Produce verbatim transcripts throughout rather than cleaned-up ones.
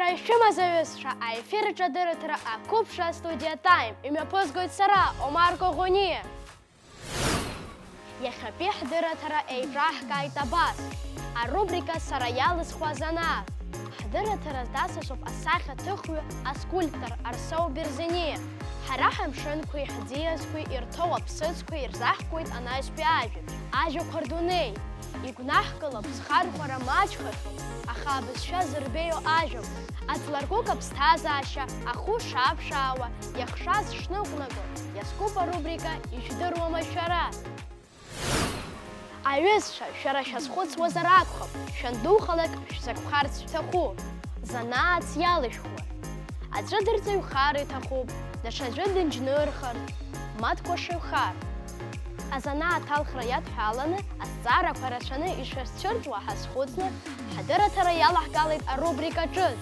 Шәымазаҩызцәа, аефир аҿы адырраҭара ақәыԥшра астудиа Time имҩаԥызгоит сара, Омар Коӷониа. Иахьатәи ҳдырраҭара еиҿаҳкааит абас, арубрика Сара иалысхуа азанааҭ. Ҳдырраҭара дасасуп асахьаҭыхҩы, аскульптор Арсоу Берзениа. Ҳара ҳамшынқәеи ҳӡиасқәеи ирҭоу аԥсыӡқәа ирзаҳкуеит анаҩстәи ажәабжь, ажәақәа рдунеи. Игәнаҳкылап зхархәара маҷхахьоу, аха абызшәа зырбеиоу ажәақәа, аҵларкәык аԥсҭазаашьа ахәы шаԥшаауа, иахшаз шныҟәнаго, иазкуп арубрика Ижәдыруама шәара? Аҩызцәа, шәара шәазхәыцуазар акәхап, шәандухалак шәзакәхарц шәҭаху, занааҭс иалышәхуа. Аӡәы дырҵаҩхар иҭахуп, даҽаӡәы дынџьнырхарц, ма дкәашаҩхар. Азанааҭ алхра иадҳәаланы азҵаарақәа рацәаны ишәырцәырҵуа ҳазхәыцны, ҳдырраҭара иалаҳгалеит арубрика ҿыц,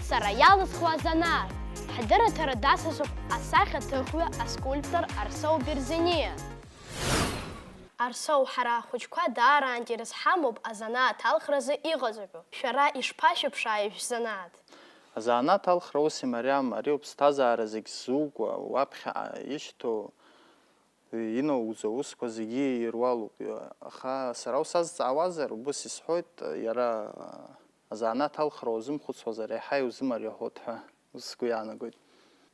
Сара иалысхуа азанааҭ. Ҳдырраҭара дасасуп асахьаҭыхҩы, аскульптор Арсоу Берзениа. Арсоу, ҳара ахәыҷқәа даара аинтерес ҳамоуп азанааҭ алхразы иҟаҵатәу. Шәара ишԥашәыԥшааи шәзанааҭ? Азанааҭ алхра ус имариам, ари уԥсҭазаара зегь ззуго, уаԥхьаҟа ишьҭоу, иноугӡо аусқәа зегьы ируалуп. Аха сара усазҵаауазар, убыс исҳәоит, иара азанааҭ алхра уазымхәыцуазар, еиҳа иузымариахоит ҳәа сгәы иаанагоит.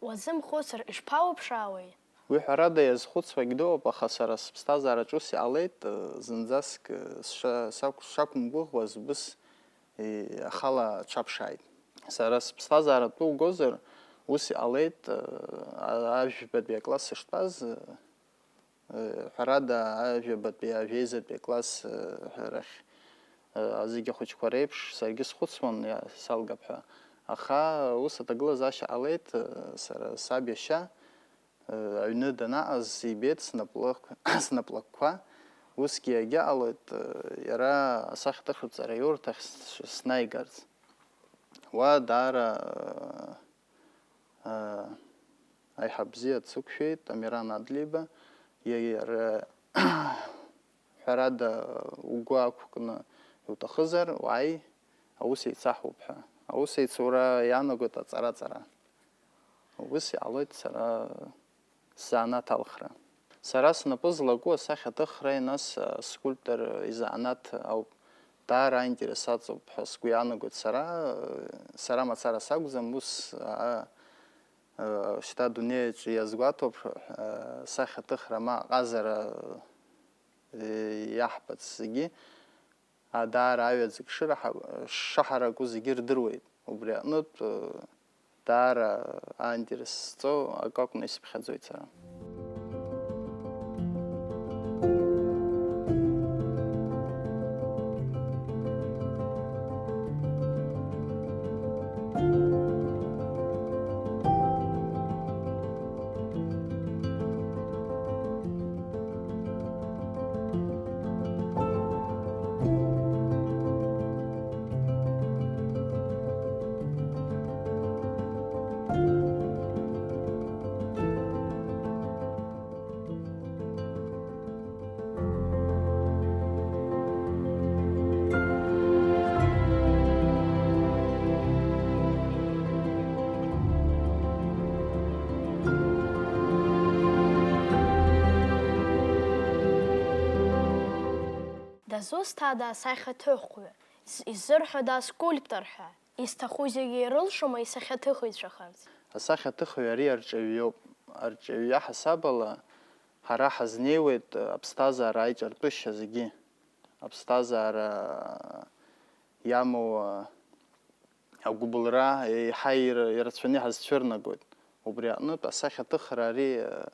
Уазымхәыцыр, ишԥауԥшаауеи? Уи ҳәарада иазхәыцуагь дыҟоуп, аха сара сыԥсҭазаараҿ ус иҟалеит, зынӡаск сша-, сақә-, сшақәымгәыӷуаз убыс, и-, ахала аҽаԥшааит. Сара сыԥсҭазаара атәы угозар, ус иҟалеит, а-, ажәбатәи акласс сыштәаз, ҳәарада, ажәабатәи, ажәеизатәи акласс, ҳәа рахь, зегь ахәыҷқәа реиԥш, саргьы схәыцуан, иа-, салгап ҳәа. Аха ус аҭагылазаашьа ҟалеит, сара саб иашьа, аҩны данаҟаз ибеит снаплак-, снаплакқәа, усгьы иагьыҟалоит, иара асахьаҭыхратә ҵараиурҭахь с-, снаигарц. Уа даара, аа, аиҳаб бзиа дсықәшәеит, Амиран Адлеиба, иа-, иара, ҳәарада, угәы ақәкны иуҭахызар, уааи, аус еицаҳуп ҳәа. Аус еицура иаанагоит аҵара-ҵара. Убыс иҟалоит сара сзанааҭ алхра. Сара снапы злаку асахьаҭыхреи, нас, аскульптор изанааҭ ауп. Даара аинтерес аҵоуп ҳәа сгәы иаанагоит сара. Сара мацара сакәӡам, ус, а, а, шьҭа адунеиаҿ иазгәаҭоуп, а, сахьаҭыхра ма ҟазара, э, иаҳбац зегьы. А, даара аҩаӡак шыраҳа-, шаҳараку зегьы рдыруеит. Убри аҟнытә, даара аинтерес зҵоу акы акәны исыԥхьаӡоит сара. Дызусҭада асахьаҭыхҩы? З-, изырҳәода аскульптор ҳәа? Изҭаху зегьы ирылшома исахьаҭыхыҩцәахарц? Асахьаҭыхҩы ари арҿиаҩ иоуп. Арҿиаҩ иаҳасаб ала, ҳара ҳазнеиуеит аԥсҭазаара аиҿартәышьа зегьы. Аԥсҭазаара иамоу агәыбылра еиҳа ир-, ирацәаны иҳазцәырнагоит. Убри аҟнытә асахьаҭыхра ари, а,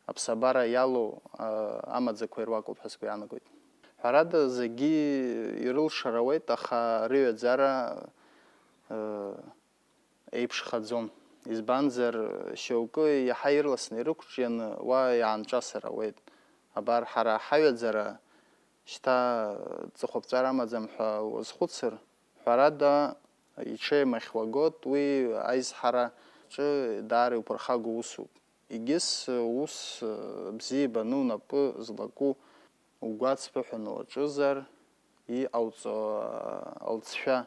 аԥсабара иалоу, а, амаӡақәа ируакуп ҳәа сгәы иаанагоит. Ҳәарада, зегьы ирылшар ауеит, аха рыҩаӡара, а, еиԥшхаӡом. Избанзар, шьоукы иаҳа ирласны ирықәҿианы уа иаанҿасыр ауеит. Абар, ҳара ҳаҩаӡара шьҭа ҵыхәаԥҵәара амаӡам ҳәа уазхәыцыр, ҳәарада, иҽеимахь уагот, уи аизҳараҿы даара иуԥырхагоу усуп. Егьыс ус бзиа ибаны унапы злаку угәаҵԥыҳәаны уаҿызар, иҟауҵо алҵшәа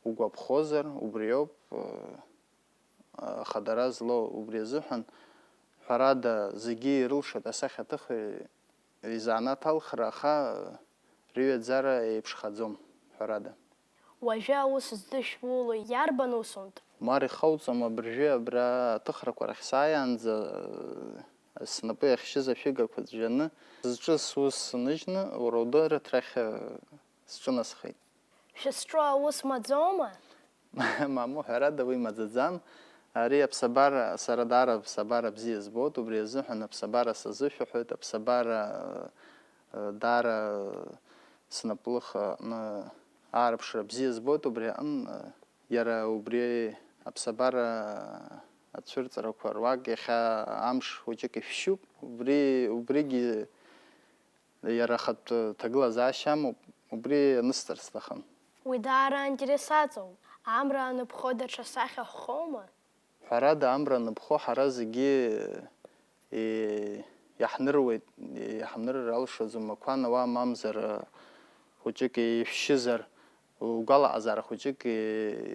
угәаԥхозар, убриоуп ахадара злоу. Убри азыҳәан, ҳәарада, зегьы ирылшоит асахьаҭыхҩы изанааҭ алхра, аха рыҩаӡара еиԥшхаӡом, ҳәарада. Уажәы аус здышәуло иарбан усунтә? Мар ихауҵом, абыржәы абра аҭыхрақәа рахь сааиаанӡа, снапы иахьшьыз ашәыгақәа ӡәӡәаны, зҿы сус ныжьны, уара удырраҭ рахь сҿынасхеит. Шәызҿу аус маӡоума? Мамоу, ҳәарада, уи маӡаӡам. Ари аԥсабара, сара даара аԥсабара бзиа збоит, убри азыҳәан аԥсабара сазышәаҳәоит, аԥсабара, э, даара снаплыха аҟны аарԥшра бзиа збоит, убри аҟын, э, иара убри аԥсабара ацәырҵрақәа руак иахьа амш хәыҷык ишәшьуп, убри, убригьы иара ахатә ҭагылазаашьа амоуп, убри анысҵар сҭахын. Уи даара аинтерес аҵоуп. Амра аныԥхо даҽа сахьа ҳхоума? Ҳәарада, амра аныԥхо ҳара зегьы, е, иаҳныруеит, иаҳмнырыр алшаӡом, ақәан ауаа мамзар, хәыҷык ишәшьызар, угәалаҟазаара хәыҷык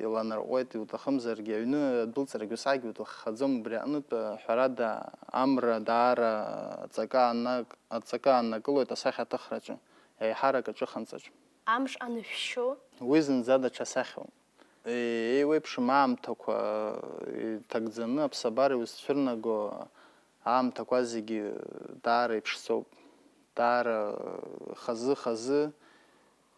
иланарҟәуеит, иуҭахымзаргьы, аҩны адәылҵрагьы усаагьы уҭаххаӡом, убри аҟнытә, ҳәарада, амра даара аҵакы ааннак-, аҵакы ааннакылоит асахьаҭыхраҿы, еиҳарак аҿыханҵаҿ. Амш анышәшьу? Уи зынӡа даҽа сахьоуп. Е-, еиуеиԥшым аамҭақәа иҭагӡаны аԥсабара иузцәырнаго аамҭақәа зегьы даара иԥшӡоуп, даара хазы-хазы,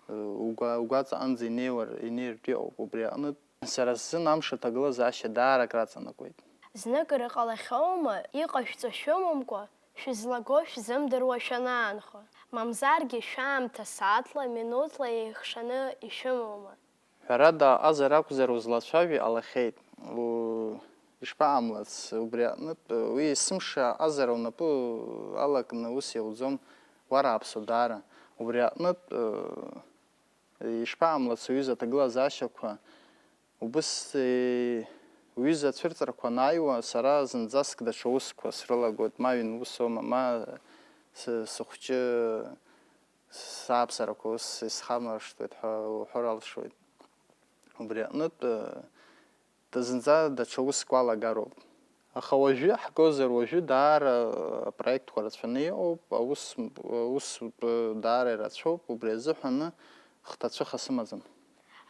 угәа-, угәаҵаҟынӡа инеиуар, инеиртә иҟоуп. Убри аҟнытә, сара сзын амш аҭагылазаашьа даара акраҵанакуеит. Зныкыр иҟалахьоума, иҟашәҵо шәымамкәа, шәызлаго шәзымдыруа шәанаанхо? Мамзаргьы шәаамҭа сааҭла, минуҭла еихшаны ишәымоума? Ҳәарада, аҟазара акәзар узлацәажәо иҟалахьеит. У-, ишԥаҟамлац, убри аҟнытә, уи есымша аҟазара унапы алакны ус иауӡом, уара аԥсуа даара. Убри аҟнытә, ишԥаҟамлац, уҩыза аҭагылазаашьақәа, убыс, е, уҩыза ацәырҵрақәа анааиуа, сара зынӡаск даҽа усқәа срылагоит, ма ҩын усоума, ма сы-, сыхәҷы сааԥсарақәа ус исхамыршҭуеит ҳәа уҳәар алшоит. Убри аҟнытә, э, зынӡа даҽа уск уалагароуп. Аха уажәы иаҳгозар, уажәы даара апроектқәа рацәаны иҟоуп, аус, аусутә даара ирацәоуп, убри азыҳәаны хҭацәыха сымаӡам.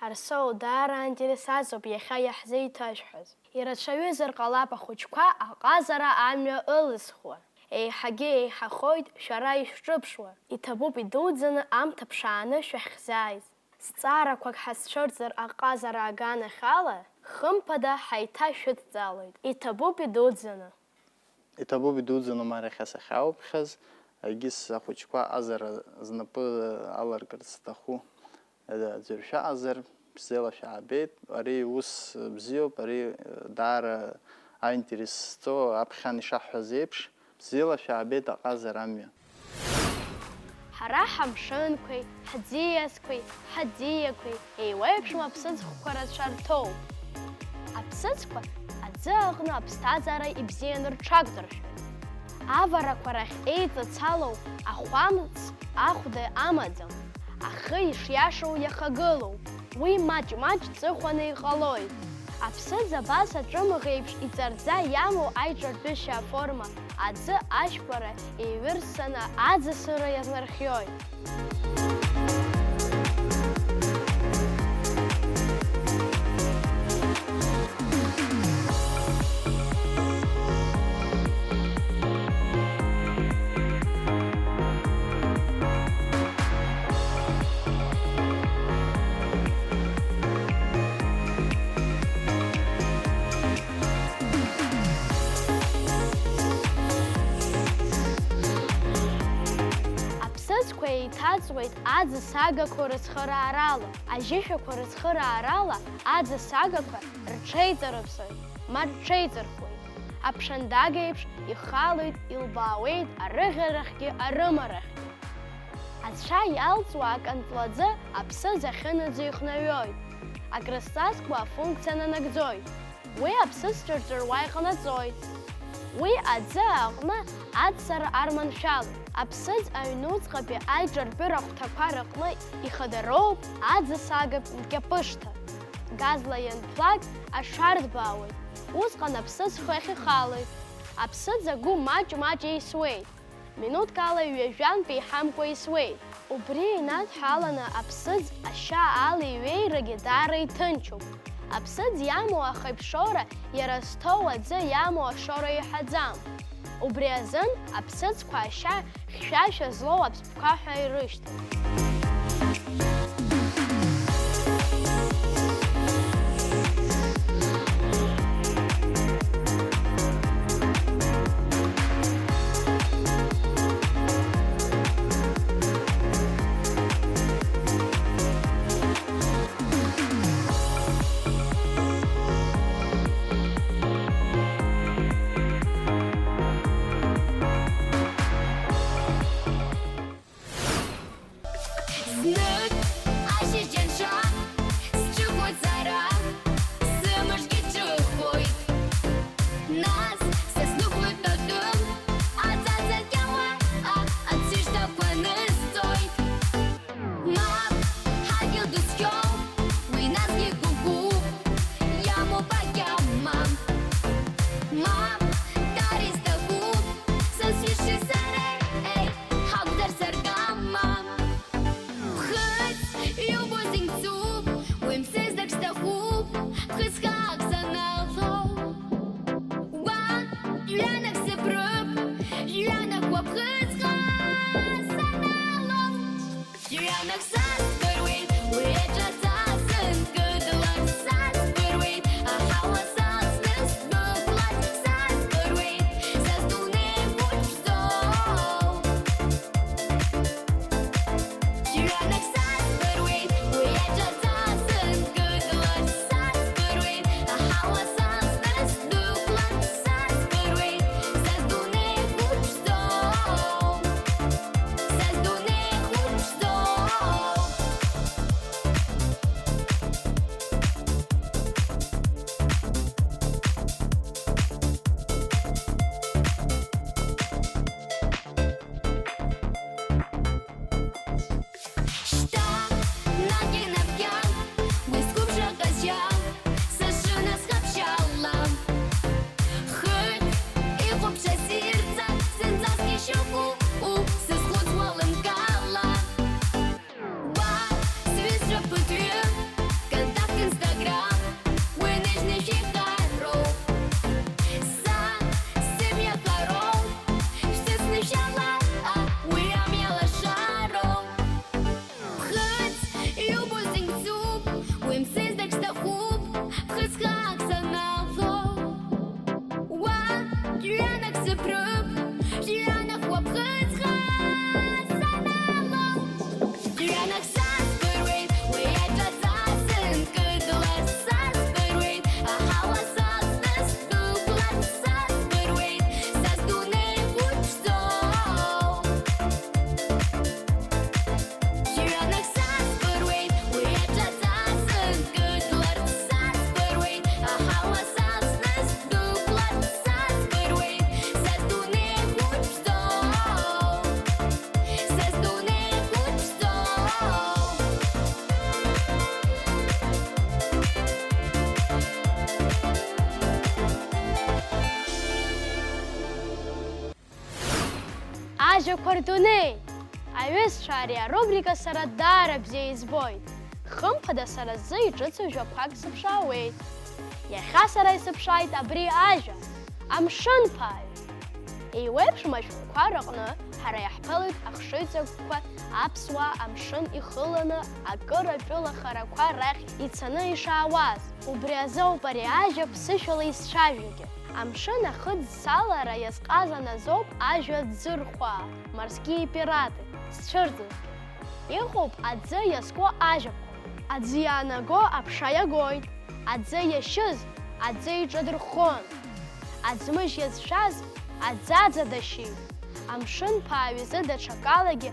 Арсоу, даара аинтерес аҵоуп иахьа иаҳзеиҭашәҳәаз. Ирацәаҩызар ҟалап ахәыҷқәа аҟазара амҩа ылызхуа. Еиҳагьы еиҳахоит шәара ишәҿыԥшуа. Иҭабуп идуӡӡаны амҭа ԥшааны шәахьзааиз. Зҵаарақәак ҳазцәырҵыр аҟазара аганахьала, хымԥада ҳаиҭашәыдҵаалоит. Иҭабуп идуӡӡаны. Иҭабуп идуӡӡаны Омар иахьа сахьаауԥхьаз, егьыс ахәыҷқәа аҟазара знапы аларкырц зҭаху аӡәыр шәаҟазар, бзиала шәаабеит. Ари ус бзиоуп, ари даара аинтерес зҵоу, аԥхьан ишаҳҳәаз еиԥш, бзиала шәаабеит аҟазара амҩа. Ҳара ҳамшынқәеи, ҳӡиасқәеи, ҳаӡиақәеи еиуеиԥшым аԥсыӡкқәа рацәа рҭоуп. Аԥсыӡқәа аӡы аҟны аԥсҭазаара ибзианы рҽақәдыршәоит. Аварақәа рахь еиҵацалоу ахәамц ахәда амаӡам, ахы ишиашоу иахагылоуп. Уи маҷ-маҷ ҵыхәаны иҟалоит. Аԥсыӡ абас аҿымӷ еиԥш иҵарӡа иамоу аиҿартәышьа аформа аӡы ашәпара еиҩырсаны аӡысыра иазырхиоит. Аԥсыӡқәа еиҭаҵуеит аӡыс агақәа рыцхыраарала, ажьышәақәа рыцхыраарала аӡыс агақәа рҽеиҵарыԥсоит, ма рҽеиҵырхуеит. Аԥшандага еиԥш ихалоит, илбаауеит арыӷьарахьгьы арымарахьгьы. Ацәа иалҵуа акантлаӡы аԥсыӡ ахьынаӡо ихнаҩоит, акрызҵазкуа афункциа нанагӡоит. Уи аԥсыӡ ҿырҿыруа иҟанаҵоит. Уи аӡы аҟны аӡсара арманшәалоит. Аԥсыӡ аҩнуҵҟатәи аиҿартәыра ахәҭақәа рыҟны ихадароуп аӡыс агатә кьапышҭа. Газла ианҭәлак, аҽарҭбаауеит. Усҟан аԥсыӡ хыхь ихалоит. Аԥсыӡ агәы маҷ-маҷ еисуеит. Минуҭк ала ҩажәантә еиҳамкәа исуеит. Убри инадҳәаланы аԥсыӡ ашьа ала иҩеирагьы даара иҭынчуп. Аԥсыӡ иамоу ахеиԥшоура иара зҭоу аӡы иамоу ашоура иаҳаӡам. Убри азын аԥсыӡқәа ашьа хьшәашәа злоу аԥсԥқәа ҳәа ирышьҭоуп. Знык ашьыжь анша, сҿыхоит сара, сымшгьы ҿыхоит. Нас са снықәлоит атәым, аӡаӡа кьауа, а, ацәышҭақәа нысҵоит. Мап, ҳадгьыл дыцқьоуп, уи насгьы гәыгәуп, иамоуп агьама. Мап, даара исҭахуп, са сҩызцәеи сареи, еи, ҳакәзар саргама. Ԥхыӡ иубо зегь мцуп, уи мсызҭак сҭахуп, ԥхыӡ хаак саналоу. Уа, жәҩанак сыԥрып, жәҩанак уа ԥхыӡ хаа саналоу. Жәҩанак саздыруеит, уи аҿаҵа сынкыдлар саздыруеит, аҳауа салсны сдәықәлар саздыруеит, са сдунеи хәыҷӡоу. Жәҩанак саздыруеит, уи аҿаҵа сынкыдлар саздыруеит, аҳауа салсны сдәықәлар саздыруеит, са сдунеи хәыҷӡоу. Са сдунеи хәыҷӡоуп. Шьҭа, наҟ инаркьан, уи сгәыбжа ҟазшьа, сышынасхаԥшьала. Хыхь иҟоуп ҽазирӡа, зынӡаск ишьоуку, у, сызхәыцуа лымкаала. Уа, сҩызцәа ԥыҭҩы, контакт, инстаграм, уи ныжьны шәихароуп. Са сымҩа хароуп, шәсыцны шәала, а, уи амҩа лашароуп. Ԥхыӡ иубо зегь мцуп, уи мсызҭак сҭахуп, ԥхыӡ хаак саналоу. Уа, жәҩанак сыԥрып, жәҩанак уа ԥхыӡ хаа саналоу. Жәҩанак саздыруеит, уи аҿаҵа сынкыдлар саздыруеит, аҳауа салсны сдәықәлар саздыруеит, са сдунеи хәыҷӡоуп. Жәҩанак саздыруеит, уи аҿаҵа сынкыдлар саздыруеит, аҳауа салсны сдәықәлар саздыруеит, са сдунеи хәыҷӡоуп, са сдунеи хәыҷӡоуп. Ажәақәа рдунеи! Аҩызцәа, ари арубрика сара даара бзиа избоит. Хымԥада, сара сзы иҿыцу жәақәак сыԥшаауеит. Иахьа сара исыԥшааит абри ажәа, амшынԥааҩ. Еиуеиԥшым ашәҟәқәа рыҟны ҳара иаҳԥылоит ахшыҩҵакқәа аԥсуаа амшын ихыланы акыр атәыла харақәа рахь ицаны ишаауаз. Убри азоуп ари ажәа ԥсышәала изцәажәогьы. Амшын ахыӡсалара иазҟазан азоуп ажәа ӡырхәаа, морские пираты, зцәырҵызгьы. Иҟоуп аӡы иазку ажәақәа. Аӡы иаанаго аԥша иагоит, аӡы иашьыз аӡы иҿадырххон. Аӡмыжь иазшәаз аӡаӡа дашьит. Амшынԥааҩ изы даҽакалагьы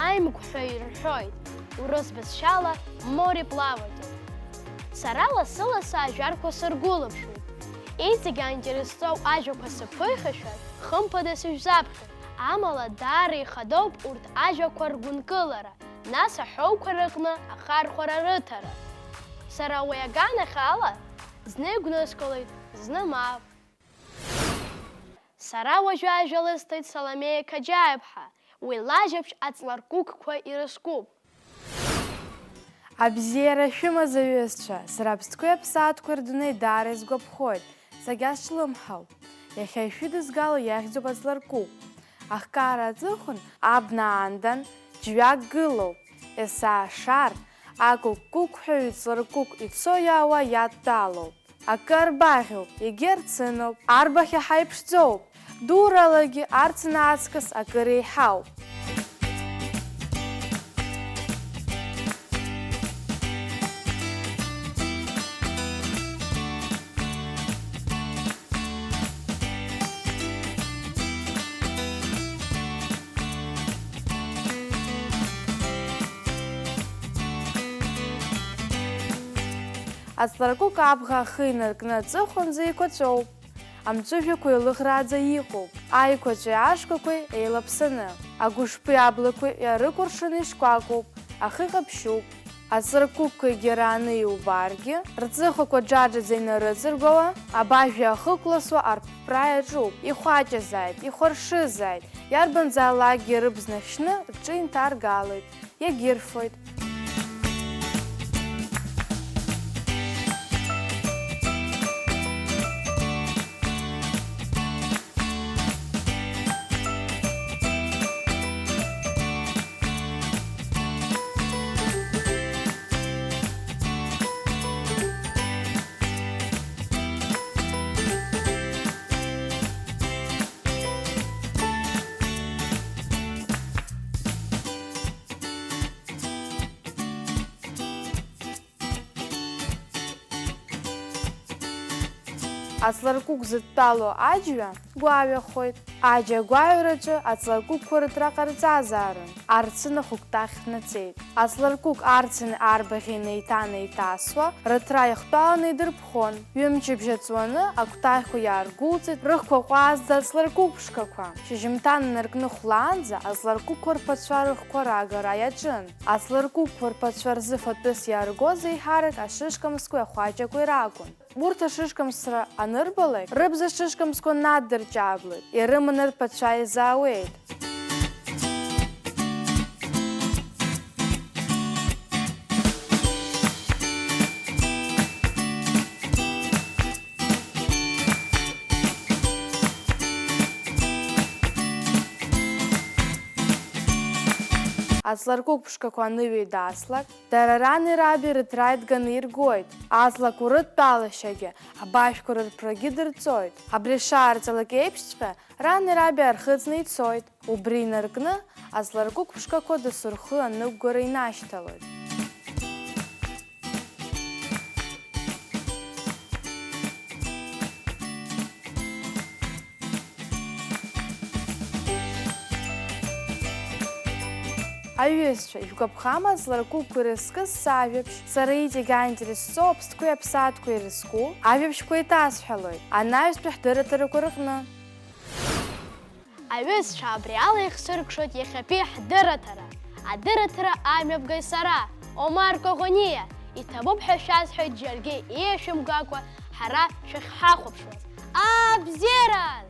аимгәҳәа ирҳәоит, урыс бызшәала мореплаватель. Сара лассы-лассы ажәарқәа сыргәылаԥшуеит. Иҵегь аинтерес зҵоу ажәақәа сыԥыхьашәар, хымԥада сышәзаԥхьоит. Амала, даара ихадоуп урҭ ажәақәа ргәынкылара, нас аҳәоуқәа рыҟны ахархәара рыҭара. Сара уи аганахь ала зны игәныскылоит, зны мап. Сара уажәы ажәа лысҭоит Саломеиа Қаџьаиаԥҳа, уи лажәабжь аҵларкәыкәқәа ирызкуп. Абзиара шәымаз, аҩызцәа, сара аԥстәқәеи аԥсаатәқәеи рдунеи даара исгәаԥхоит, сагьазҿлымҳау. Иахьа ишәыдызгало иахьӡуп аҵларкәыкә. Ахкаара аҵыхәан абна аандан џьҩак гылоуп, есаа шар, акәыкә-кәыкәҳәа ҩ-ҵларкәыкә ицо-иаауа иадтәалоуп. Акы арбаӷьоуп, егьи арцыноуп, арбаӷь иаҳа иԥшӡоуп, дуралагьы арцын аҵкыс акыр еиҳауп. Аҵларкәыкә абӷа ахы инаркны аҵыхәанӡа еиқәаҵәоуп. Амҵәыжәҩақәа еилыӷрааӡа иҟоуп, аиқәаҵәеи ашкәакәеи еилаԥсаны. Агәышԥи аблақәеи иаарыкәыршаны ишкәакәоуп, ахы ҟаԥшьуп. Аҵларкәыкәқәа егьарааны иубаргьы, рҵыхәақәа џаџаӡа инарыҵыргәауа, абажәи ахы кәласуа арԥԥра иаҿуп, ихәаҷазааит, ихәаршызааит, иарбанзаалакгьы рыбз нахьшьны рҿы инҭаргалоит, иагьырфоит. Аҵларкәыкә зыдтәалоу аџьҩа гәаҩахоит. Аџьа агәаҩараҿы аҵларкәыкәқәа рыҭра ҟарҵазаарын, арцын ахәыкәтаӷь наӡеит. Аҵларкәыкә арцыни арбаӷьи неиҭа-неиҭасуа, рыҭра иахтәаланы идырԥхон. Ҩымчыбжьа ҵуаны акәтаӷьқәа иааргәылҵит рыхқәа ҟәазӡа аҵларкәыкә ԥшқақәа. Шьыжьымҭан инаркны хәлаанӡа аҵларкәыкәқәа рԥацәа рыхқәа рагара иаҿын. Аҵларкәыкәқәа рԥацәа рзы фатәыс иааргоз еиҳарак ашышкамсқәеи ахәаҷақәеи ракәын. Урҭ ашышкамсра анырбалак, рыбз ашышкамсқәа наддырҷаблоит, ирыманы рԥацәа еизаауеит. Аҵларкәыкә ԥшқақәа аныҩеидаслак, дара рани раби рыҭра иҭганы иргоит, аҵлақәа рыдтәалашьагьы, абажәқәа рырԥрагьы дырҵоит. Абри шаарҵалак еиԥшҵәҟьа, рани раби аархыҵны ицоит. Убри инаркны, аҵларкәыкә ԥшқақәа дасу рхы анықәгара инашьҭалоит. Аҩызцәа, ижәгәаԥхама аҵларкәыкәқәа ирызкыз сажәабжь, сара иҵегь аинтерес зҵоу аԥстәқәеи аԥсаатәқәеи ирызку ажәабжьқәа еиҭасҳәалоит анаҩстәи ҳдырраҭарақәа рыҟны. Аҩызцәа, абри ала ихсыркәшоит иахьатәи ҳдырраҭара. Адырраҭара амҩаԥгеит сара, Омар Коӷониа. Иҭабуп ҳәа шәасҳәоит џьаргьы еишәымгакәа ҳара шәахьҳахәаԥшуаз. Абзиараз!